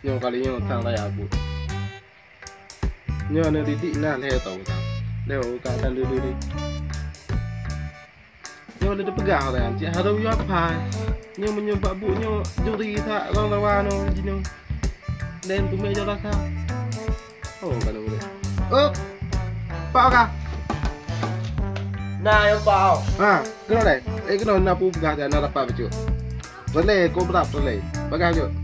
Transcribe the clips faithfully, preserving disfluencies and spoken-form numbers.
Nyoe kali nyoe sang raya buet. Nyoe neudidik na lhèe tô sang. Lhèe tô ka sang dulu ni. Nyoe lé teupeugah orang cit harôh yue apai. Nyoe meunyoe bak buet nyoe juri that rang lawa nyoe jinoe. Lé teumé jaroe rasa. Oh, ka lheueh. Oh. Pak ka. Na nyang pau. Ha, keunoe deh. Eh, keunoe na peue peugah dah na rapat bacut. Peureulèe, kobra peureulèe. Bagah jeuet.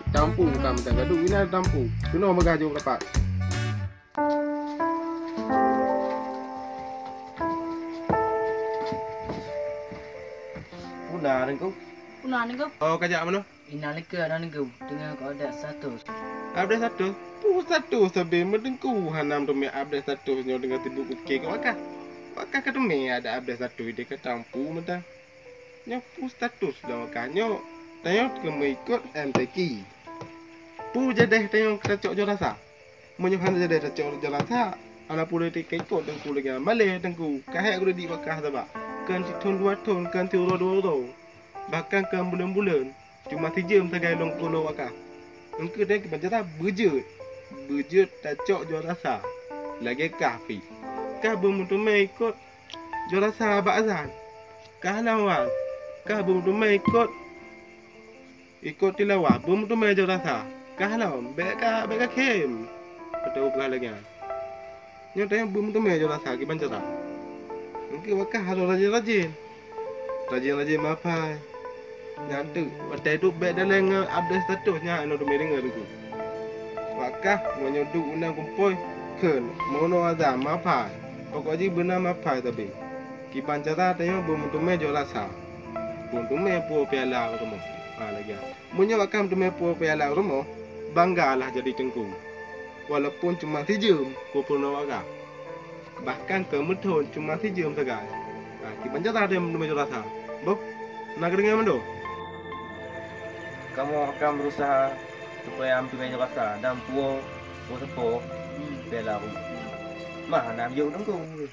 Tampu ka meutan gaduh, inan tampu. Keunoe bagah jeuet rapat. Puna Teungku. Puna Teungku. Oh, kajak meunoe? Inan likot na Teungku, teungoh keu update status. Update status? Peue status sabe meuteungku hana meuteumé update status nyoe teungoh sibuk pike keu wakah. Wakah ka teumé ada update status di ka tampu meutan. Nyoe peue status lam wakah nyoe? Tanyoe teungoh meuikot M T Q. Peue jadeh tanyoe ka tacok jaroe rasa? Meunyoe hana jadeh tacok jaroe rasa, hana peureulèe teuka ikot Teungku lagèe nyan. Malèe Teungku, ka hèk geudidik wakah sabab kon sithon dua thon, kon siuroe dua uroe, bahkan kon buleuen-buleuen, cuma sijeuem sagai lôn keunoe wakah. Eungkeuh deh kiban cara beujeuet, beujeuet tacok jaroe rasa lagèe kah pih. Kah beumeuteumé ikot jaroe rasa bak azan. Kah lawan, kah beumeuteumé ikot, ikot tilawah, beumeuteumé jaroe rasa. Kah lom, bèk ka, bèk ka khém. Atau peugah lagèe nyan. Nyoe tanyoe beumeuteumé jaroe rasa kiban cara. Eungkeuh wakah harôh rajin-rajin. Rajin-rajin meuhafai. Nyan teuk, watèe duek bèk dalèe ngon update status nyan hana teumé deungö Teungku. Wakah meunyoe duek u nan kumpôi, kheun, meunoe azan meuhafai. Pokok jih beuna meuhafai sabe. Kiban cara tanyoe beumeuteumé jaroe rasa. Beumeuteumé puwoe piala u rumoh. Ha, lagèe nyan. Meunyoe wakah meuteumé puwoe piala u rumoh, banggalah jadi Teungku. Walaupun cuma sijeuem, peue peurunoe wakah. Bahkan kon meuthon cuma sijeuem sagai. Ha, kiban cara deh meuteumé jaroe rasa. Boh, na geudeungö mandum? Kamoe akan berusaha supaya meuteumé jaroe rasa dan puwoe, puwoe seupôt, hmm, piala u rumoh. Mah, na jok Teungku. Nyoe,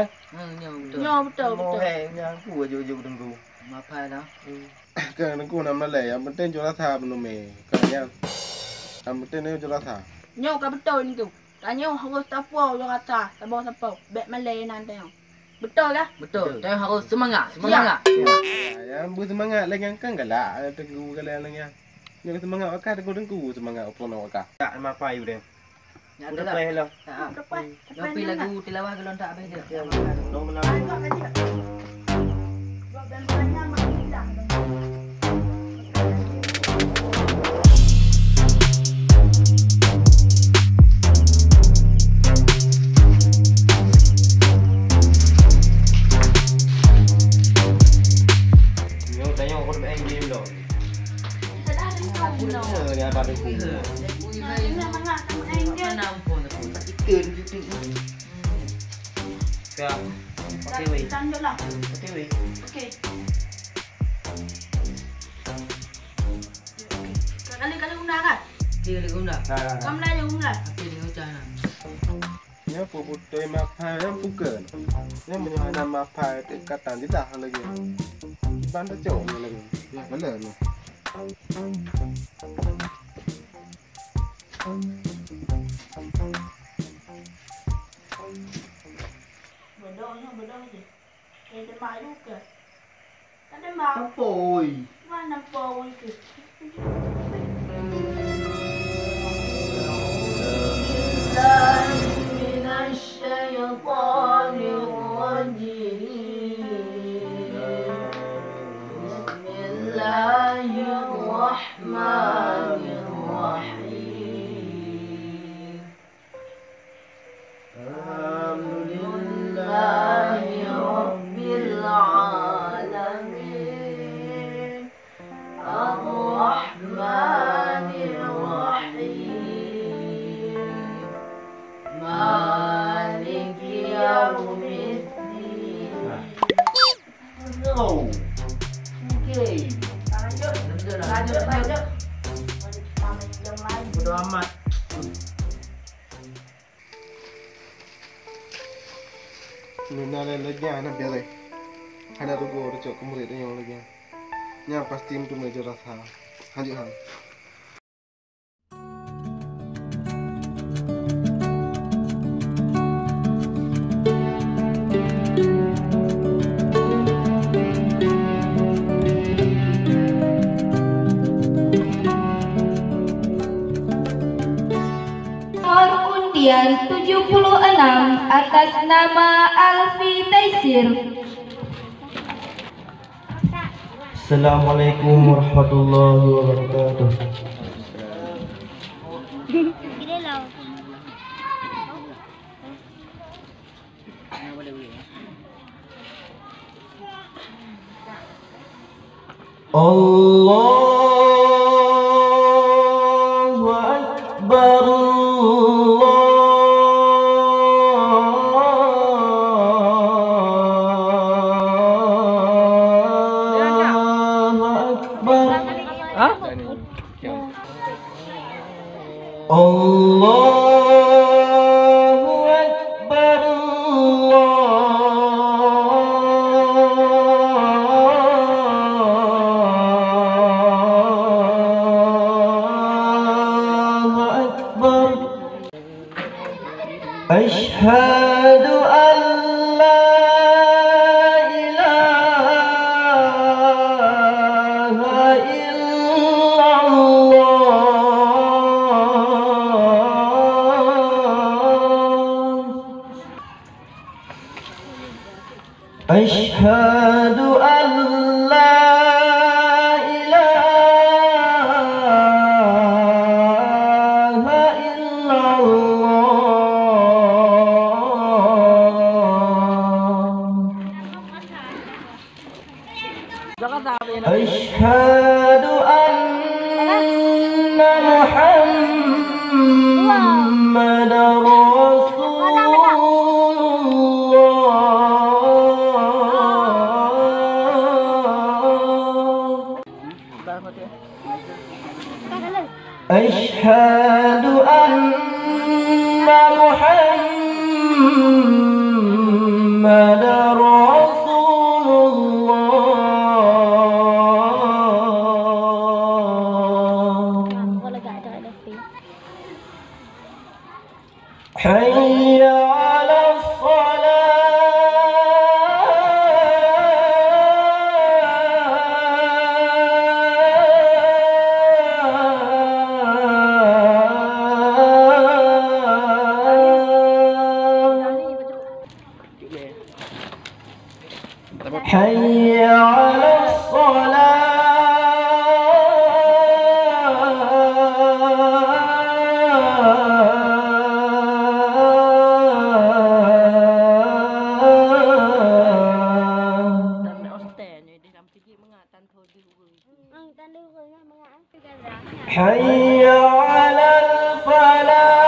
eh? Hmm, nyoe beutôi. Nyoe beutôi, beutôi. Nyoe, eh, nyan ku jok-jok Teungku. Meuhafai lah. Hmm. Kon Teungku na malèe, nyang peunteng jaroe rasa beuneumeung. Kon nyan. Nyang peunteng nyoe jaroe rasa. Nyoe ka beutôi Teungku. Tanyoe harôh tapuwoe jaroe rasa saboh sapo. Bèk malèe nan tanyoe. Beutôi kah? Beutôi. Beutôi. Tanyoe harôh seumangat. Seumangat. Ya. Ya, nyang beuseumangat lagèe nyan kan galak Teungku galak lagèe nyan. Nyoe seumangat wakah Teungku, Teungku seumangat peurunoe wakah. Tak meuhafai u deh. Nyan dah. Udah payah lah. Ha. Udah payah. Nyoe pi lagu tilawah golom tak habéh dah. Dong belah. Nyoe tanyong kon main game dong. Salah Teungku. Apa dia? Apa dia? Nah, ini memang nak main game. Mana ampun aku. Kita di YouTube. Ya. Okey, wei. Lanjutlah. Okey, wei. Okey. Kali-kali guna kan? Okey, kali guna. Ha, ha, ha. Kamu lah yang guna. Okey, dia ucah nah. Nyoe peubeutôi meuhafai nyang pukon. Nyoe meunyoe hana meuhafai, teuk katan lidah lagèe. Kiban tacok nyoe lagèe. Nyoe, beuna nyoe. Bodoh nyoe, bodoh je. Kena malu ke? Ada mak. Apa, oi? Mana apa, oi, tu? Bismillahirrahmanirrahim. Alhamdulillahi Rabbil Alamin. Ar-Rahmanir Rahim. Maliki Yaumiddin. No. Okey. Lanjut. Lanjut, lanjut, lanjut. Bodoh amat. Luna lé lagèe nyan na biar lé. Hana rugoe tacok keu murit nyoe lagèe nyan. Nyan pasti meuteumé jaroe rasa. Lanjut han. Ujian tujuh puluh enam atas nama Alfi Taisir. Assalamualaikum warahmatullahi wabarakatuh. Allahu Akbar, Allahu Akbar. Hah? Allahu Akbar, Allahu Akbar. Asyhadu an la ilaha illallah. Asyhadu an la ilaha illallah. Asyhadu anna Muhammadar Rasulullah. Asyhadu anna Muhammadar Rasulullah. Hayya 'alas shalah. Hayya 'alas shalah. Hayya 'alal falah.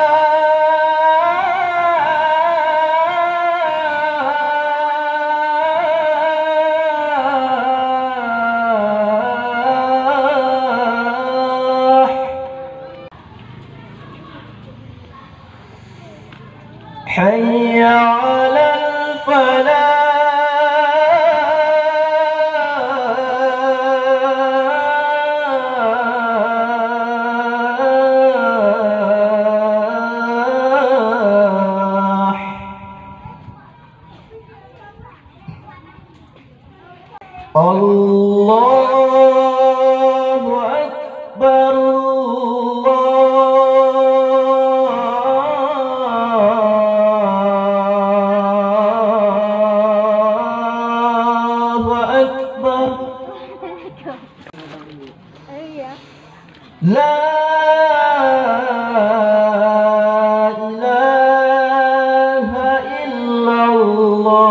Hayya 'alal falah. Allahu Akbar, Allahu Akbar. La ilaha illallah.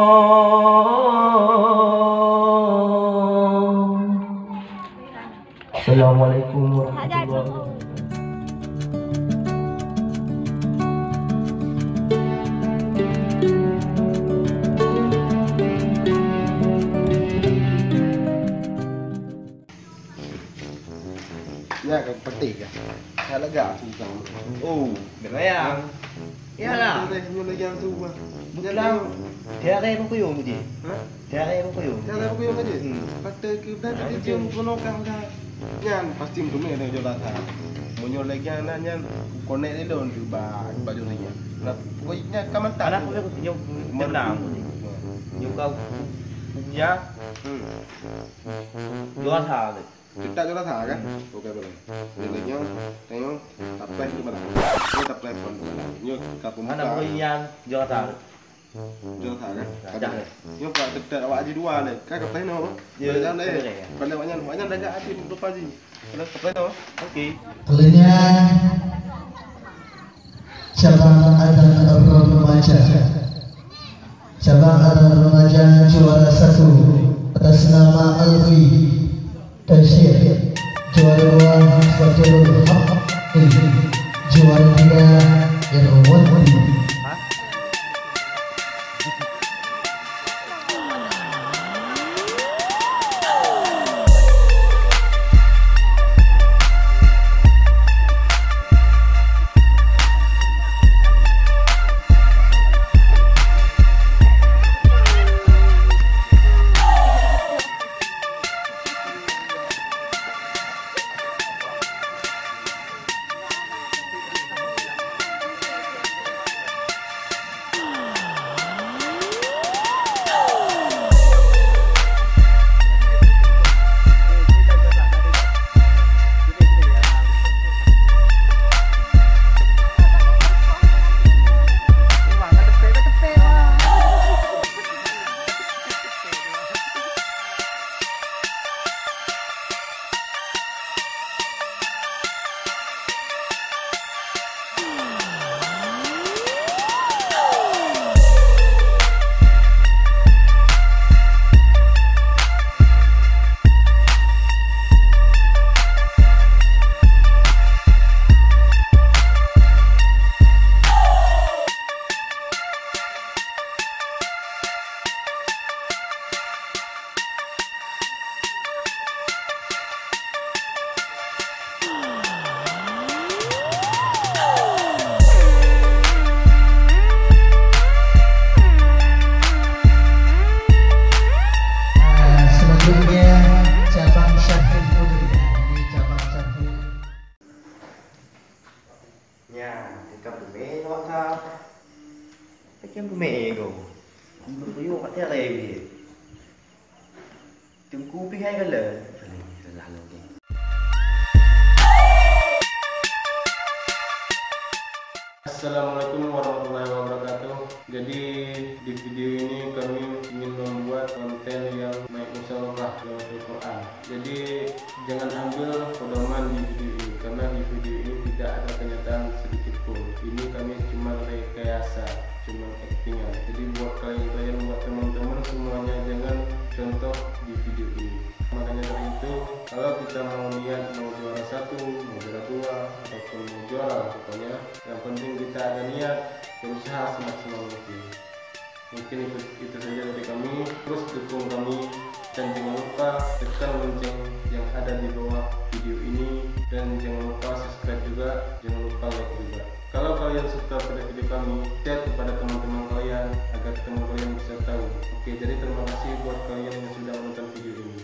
Assalamualaikum warahmatullahi wabarakatuh. Nyan ka peunténg ka. Ka lega susah. Oh, dah raya. Yalah. Dah senyum lagi yang susah. Bukan. Tiara pun kuyung je. Ha? Tiara pun kuyung. Tiara pun kuyung aja. Hmm. Kata ke dah kata cium kono kah dah. Nyan pasti meuteumé dah jola tha. Meunyoe lagi anak nyan konek lé lôn tu ba ba jola nyan. Nah, pokoknya ka mantap. Anak aku nyok tenang. Nyok kau punya. Hmm. Jola tha. Kita jola tha kan? Hmm. Oke, boleh. Jadi nyan, tengok, tapleh di mana? Ini tapleh. Nyoe ka pembuka. Mana bro Ian? Juara satu. Juara satu, kan? Nah, dah, dah. Nyoe pula tetap awak Haji dua ni. Kan ka pleno. Ya, boleh jalan, eh. Boleh, ya. Kalau awak nyan, awak nyan dah agak hati untuk Haji. Kalau ka pleno. Okey. Lainnya, cabang adan remaja. Cabang adan remaja juara satu atas nama Alfi Tasyir, juara dua Fathul Haq, eh, juara tiga Irwandi. Selanjutnya, cabang Syahid Putri. Ini cabang Syahid. Nya, tikam bumi lawak sa. Tikam bumi ego. Bumi puyuh kat tiap hari. Teungku pih hai kala. Salah lagi. Assalamualaikum warahmatullahi wabarakatuh. Jadi, di video ini kami ingin membuat konten yang naik musabaqah Al-Quran. Jadi, jangan ambil pedoman di video ini, karena di video ini tidak ada kenyataan sedikit pun. Ini kami cuma rekayasa, cuma aktingan. Jadi, buat kalian-kalian, buat teman-teman semuanya, jangan contoh di video ini. Makanya dari itu, kalau kita mau niat mau juara satu, mau juara dua, ataupun mau juara, pokoknya yang penting kita ada niat, berusaha semaksimal mungkin. Mungkin itu, itu saja dari kami. Terus dukung kami dan jangan lupa tekan lonceng yang ada di bawah video ini, dan jangan lupa subscribe juga, jangan lupa like juga. Kalau kalian suka pada video kami, share kepada teman-teman kalian agar teman kalian bisa tahu. Oke, jadi terima kasih buat kalian yang sudah menonton video ini.